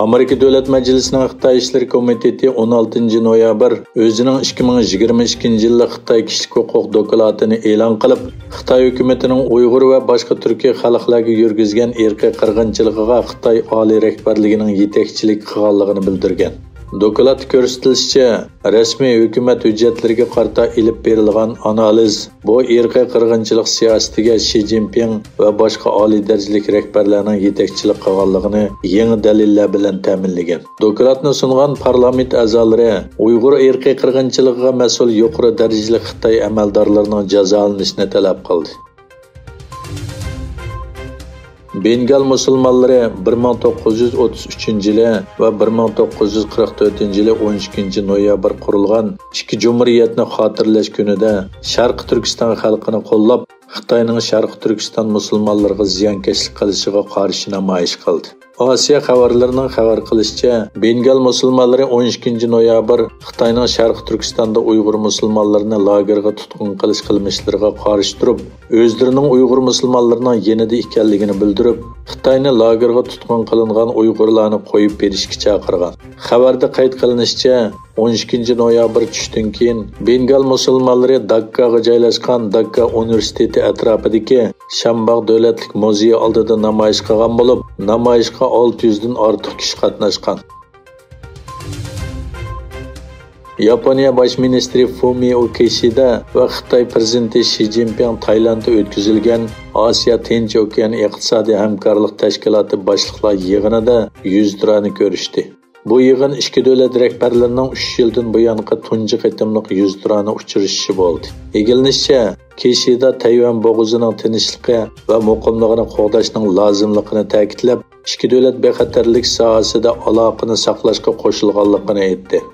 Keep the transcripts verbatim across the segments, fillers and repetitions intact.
ئامېرىكا دۆلەت مەجلىسىنىڭ خىتاي ئىشلىرى كومىتېتى ئون ئالتىنچى نويابىر ئۆزىنىڭ ئىككى مىڭ يىگىرمە ئىككىنچى يىللىق خىتاي كىشىلىك ھوقۇق دوكلاتىنى ئېلان قىلىپ، خىتاي ھۆكۈمىتىنىڭ ئۇيغۇر ۋە باشقا تۈركىي خەلقلەرگە يۈرگۈزگەن ئىرقىي قىرغىنچىلىقىغا خىتاي ئالىي رەھبەرلىكىنىڭ يېتەكچىلىك قىلغانلىقىنى بىلدۈرگەن. دوكلاتتا كۆرسىتىلىشىچە، رەسمىي ھۆكۈمەت ھۆججەتلىرىگە قارىتا ئېلىپ بېرىلغان ئانالىز بۇ ئىرقىي قىرغىنچىلىق سىياسىتىگە شى جىنپىڭ ۋە باشقا ئالىي دەرىجىلىك رەھبەرلەرنىڭ يېتەكچىلىك قىلغانلىقىنى يېڭى دەلىللەر بىلەن تەمىنلىگەن. دوكلاتنى سۇنغان پارلامېنت ئەزالىرى ئۇيغۇر ئىرقىي قىرغىنچىلىقىغا مەسئۇل يۇقىرى دەرىجىلىك خىتاي ئەمەلدارلىرىنىڭ جازالىنىشىنى تەلەپ قىلدى. بېنگال مۇسۇلمانلىرى بىر مىڭ توققۇز يۈز ئوتتۇز ئۈچىنچى يىلى ۋە بىر مىڭ توققۇز يۈز قىرىق تۆتىنچى يىلى ئون ئىككىنچى نويابىر قۇرۇلغان ئىككى جۇمھۇرىيەتنى خاتىرىلەش كۈنىدە شەرقىي تۈركىستان خەلقىنى قوللاپ، خىتاينىڭ شەرقىي تۈركىستان مۇسۇلمانلىرىغا زىيانكەشلىك قىلىشىغا قارشى نامايىش قىلدى. ئاسىيا خەۋەرلىرىنىڭ خەۋەر قىلىشىچە، بېنگال مۇسۇلمانلىرى ئون ئىككىنچى نويابىر خىتاينىڭ شەرقىي تۈركىستاندا ئۇيغۇر مۇسۇلمانلىرىنى لاگېرغا تۇتقۇن قىلىش قىلمىشلىرىغا قارشى تۇرۇپ، ئۆزلىرىنىڭ ئۇيغۇر مۇسۇلمانلىرىنىڭ يېنىدا ئىكەنلىكىنى بىلدۈرۈپ، خىتاينى لاگېرغا تۇتقۇن قىلىنغان ئۇيغۇرلارنى قويۇپ بېرىشكە چاقىرغان. خەۋەردە قەيت قىلىنىشىچە، ئون ئىككىنچى نويابىر چۈشتىن كېيىن بېنگال مۇسۇلمانلىرى داككاغا جايلاشقان داككا ئۇنىۋېرسىتېتى ئەتراپىدىكى شامباغ دۆلەتلىك مۇزېيى ئالدىدا نامايىش قىلغان بولۇپ، نامايىشقا ئالتە يۈزدىن ئارتۇق كىشى قاتناشقان. ياپونىيە باش مىنىستىرى فۇمىئو كىشىدا ۋە خىتاي پىرېزىدېنتى شى جىنپىڭ تايلاندتا ئۆتكۈزۈلگەن ئاسىيا تىنچ ئوكيان ئىقتىسادىي ھەمكارلىق تەشكىلاتى باشلىقلار يىغىنىدا يۈزتۇرانە كۆرۈشتى. بۇ يىغىن ئىككى دۆلەت رەھبەرلىرىنىڭ ئۈچ يىلدىن بۇيانقى تۇنجى قېتىملىق يۈزتۇرانە ئۇچرىشىشى بولدى. ئىگىلىنىشىچە، كىشىدا تەيۋەن بوغۇزىنىڭ تىنچلىقى ۋە مۇقىملىقىنى قوغداشنىڭ لازىملىقىنى تەكىتلەپ، ئىككى دۆلەت بىخەتەرلىك ساھەسىدە ئالاقىنى ساقلاشقا قوشۇلغانلىقىنى ئېيتتى.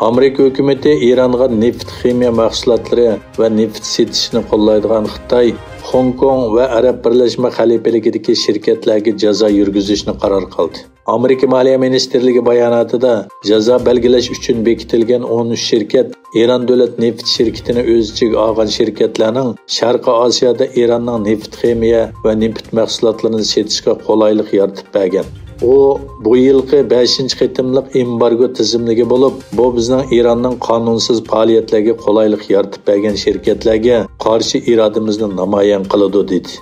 ئامېرىكا ھۆكۈمىتى ئىرانغا نېفىت خىمىيە مەھسۇلاتلىرى ۋە نېفىت سېتىشنى قوللايدىغان خىتاي، خوڭكوڭ ۋە ئەرەب بىرلەشمە خەلىپىلىكىدىكى شىركەتلەرگە جازا يۈرگۈزۈشنى قارار قىلدى. ئامېرىكا مالىيە مىنىستىرلىكى باياناتىدا، جازا بەلگىلەش ئۈچۈن بېكىتىلگەن ئون ئۈچ شىركەت، ئىران دۆلەت نېفىت شىركىتىنى ئۆز ئىچىگە ئالغان شىركەتلەرنىڭ شەرقىي ئاسىيادا ئىراننىڭ نېفىت خىمىيە ۋە نېفىت مەھسۇلاتلىرىنى سېتىشقا قولايلىق يارىتىپ بەرگەن. ئۇ بۇ يىلقى بەشىنچى قېتىملىق ئېمبارگو تىزىملىكى بولۇپ، بۇ بىزنىڭ ئىراننىڭ قانۇنسىز پائالىيەتلەرگە قولايلىق يارىتىپ بەرگەن شىركەتلەرگە قارشى ئىرادىمىزنى نامايان قىلىدۇ، دېدى.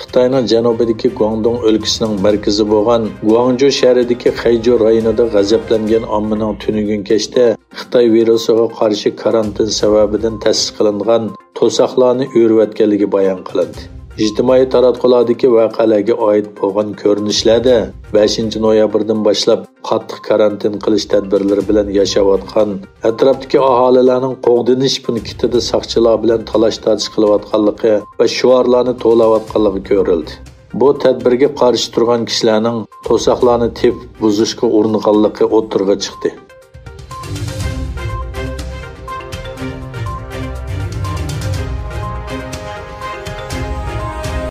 خىتاينىڭ جەنۇبىدىكى گۇاڭدۇڭ ئۆلكىسىنىڭ مەركىزى بولغان گۇاڭجۇ شەھىرىدىكى خەيجۇ رايونىدا غەزەپلەنگەن ئاممىنىڭ تۈنۈگۈن كەچتە خىتاي ۋىرۇسىغا قارشى كارانتىن سەۋەبىدىن تەسىس قىلىنغان توساقلارنى ئۆرۈۋەتكەنلىكى بايان قىلىندى. ئىجتىمائىي تاراتقۇلاردىكى ۋەقەلەرگە ئائىت بولغان كۆرۈنۈشلەردە بەشىنچى نويابىردىن باشلاپ قاتتىق كارانتىن قىلىش تەدبىرلىرى بىلەن ياشاۋاتقان ئەتراپتىكى ئاھالىلەرنىڭ قوغدىنىش پونكىتىدا ساقچىلار بىلەن تالاش-تارتىش قىلىۋاتقانلىقى ۋە شوئارلارنى توۋلاۋاتقانلىقى كۆرۈلدى. بۇ تەدبىرگە قارشى تۇرغان كىشىلەرنىڭ توساقلارنى تېپىپ بۇزۇشقا ئۇرۇنغانلىقى ئوتتۇرىغا چىقتى.